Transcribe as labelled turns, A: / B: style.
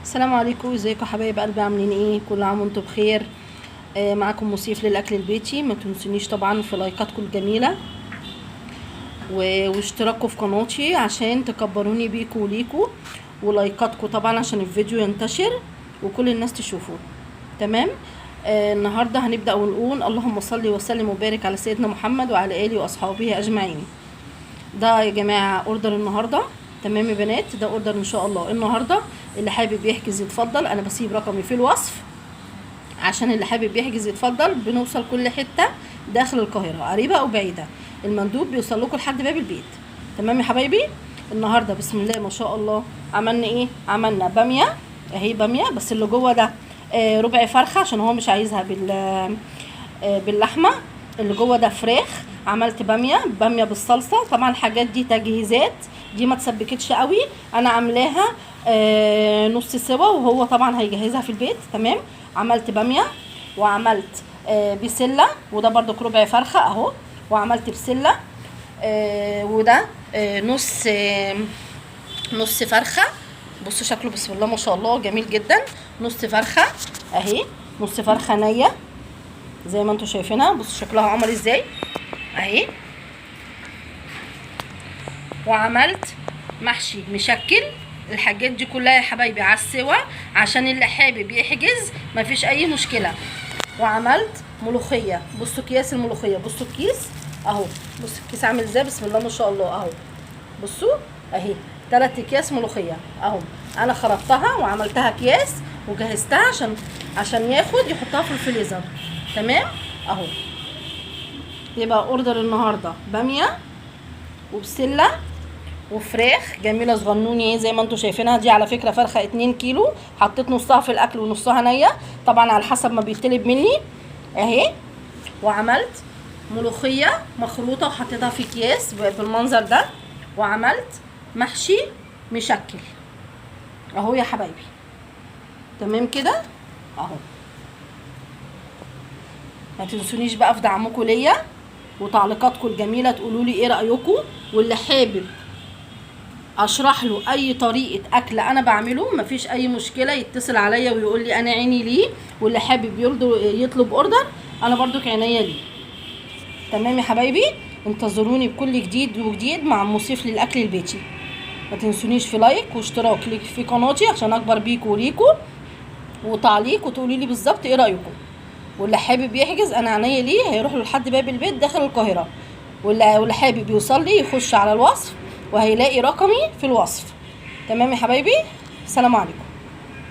A: السلام عليكم، ازيكم حبايب قلبي؟ عاملين ايه؟ كل عام وانتم بخير. معاكم مصيف للاكل البيتي. ما تنسونيش طبعا في لايكاتكم الجميلة واشتراككم في قناتي عشان تكبروني بيكم وليكم، ولايكاتكم طبعا عشان الفيديو ينتشر وكل الناس تشوفه. تمام. النهارده هنبدا ونقول اللهم صل وسلم وبارك على سيدنا محمد وعلى اله واصحابه اجمعين. ده يا جماعة order النهارده. تمام يا بنات، ده order ان شاء الله النهارده. اللي حابب يحجز يتفضل، انا بسيب رقمي في الوصف عشان اللي حابب يحجز يتفضل. بنوصل كل حتة داخل القاهرة، قريبه او بعيدة، المندوب بيوصل لكم لحد باب البيت. تمام يا حبايبي. النهارده بسم الله ما شاء الله عملنا ايه؟ عملنا باميه اهي، باميه بس اللي جوه ده ربع فرخة عشان هو مش عايزها باللحمه. اللي جوه ده فراخ. عملت باميه بالصلصه. طبعا الحاجات دي تجهيزات، دي ما تسبكتش قوي، انا عاملاها نص سوا، وهو طبعا هيجهزها في البيت. تمام. عملت باميه وعملت بسلة، وده برضو ربع فرخة اهو. وعملت بسلة وده نص فرخة. بصوا شكله بسم الله ما شاء الله جميل جدا. نص فرخة اهي، نص فرخة نيه زي ما انتم شايفينها. بصوا شكلها عمل ازاي اهي. وعملت محشي مشكل. الحاجات دي كلها يا حبايبي على السوا عشان اللي حابب يحجز مفيش اي مشكلة. وعملت ملوخية. بصوا اكياس الملوخية، بصوا الكيس اهو، بصوا الكيس عامل ازاي بسم الله ما شاء الله اهو. بصوا اهي 3 اكياس ملوخية اهو. انا خرطتها وعملتها اكياس وجهزتها عشان ياخد يحطها في الفريزر. تمام اهو. يبقى order النهارده باميه وبسله وفراخ جميلة صغنوني زي ما انتم شايفينها. دي على فكرة فرخة 2 كيلو، حطيت نصها في الاكل ونصها نيه طبعا على حسب ما بيطلب مني اهي. وعملت ملوخية مخروطه وحطيتها في اكياس بالمنظر ده. وعملت محشي مشكل اهو يا حبايبي. تمام كده اهو. ما تنسونيش بقى في دعمكم ليا وتعليقاتكم الجميلة، تقولوا لي ايه رايكم. واللي حابب اشرح له اي طريقه اكل انا بعمله مفيش اي مشكلة، يتصل عليا ويقول لي انا عيني ليه. واللي حابب يطلب order انا برضو عينيا ليه. تمام يا حبايبي، انتظروني بكل جديد وجديد مع مصيف للاكل البيتي. ما تنسونيش في like واشتراك في قناتي عشان اكبر بيكو وليكو، وتعليق وتقولي لي بالظبط ايه رايكم. واللي حابب يحجز انا عينيا ليه، هيروح له لحد باب البيت داخل القاهرة. واللي حابب يوصل لي يخش على الوصف وهيلاقي رقمي في الوصف. تمام يا حبايبي، سلام عليكم.